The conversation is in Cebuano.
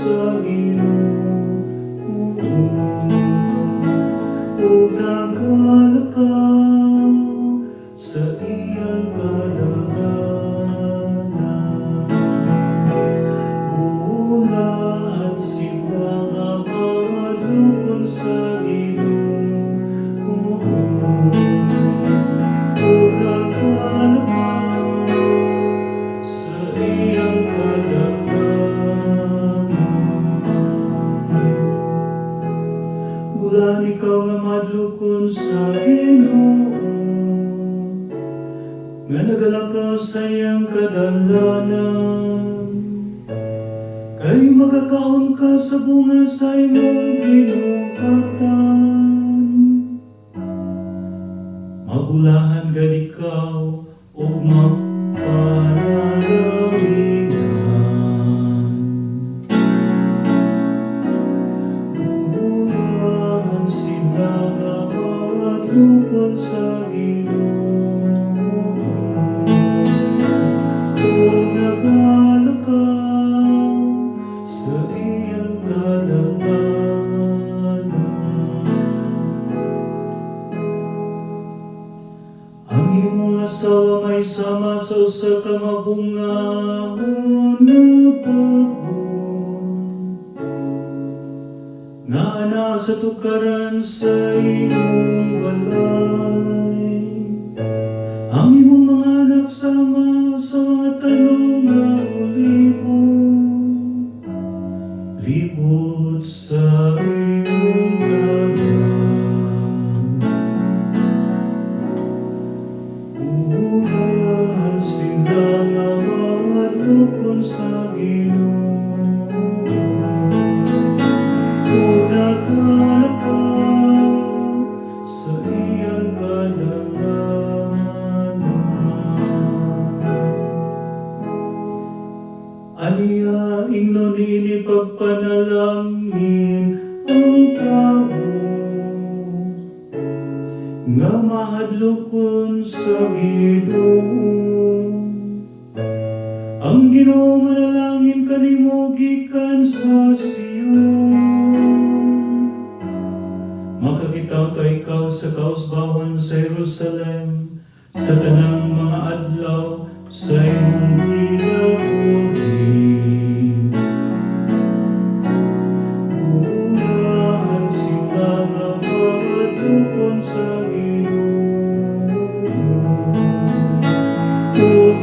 sa Ginoo ug nagalakaw sa iyang kadalanan. Bulahan sila nga mahadlokon sa Ginoo ug nagalakaw sa iyang kadalanan. Bulahan ikaw nga mahadlokon sa Ginoo, nga nagalakaw sa iyang kadalanan. Kay magakaon ka sa bunga sa imong binuhatan. Mabulahan gani ikaw ug mapanalawinan. Bulahan sila nga mahadlokon sa Ginoo ug nagalakaw sa iyang kadalanan. Ang imong asawa may sama sa usa ka mabungahon nga bag-on nga anaa sa tukaran sa imong balay. Ang imong mga anak sama sa mga tanom nga olibo libot sa imong tanan. Bulahan sila nga mahadlokon sa Ginoo ug nagalakaw sa iyang kadalanan. Aniya ingnon niini pagpanalangin ang tao nga mahadlokon sa Ginoo. Ang Ginoo manalangin kanimo gikan sa Sion. Makakita ta ikaw sa kausbawan sa Jerusalem sa tanang mga adlaw sa imong kinabuhi. Bulahan sila nga mahadlokon sa Ginoo ug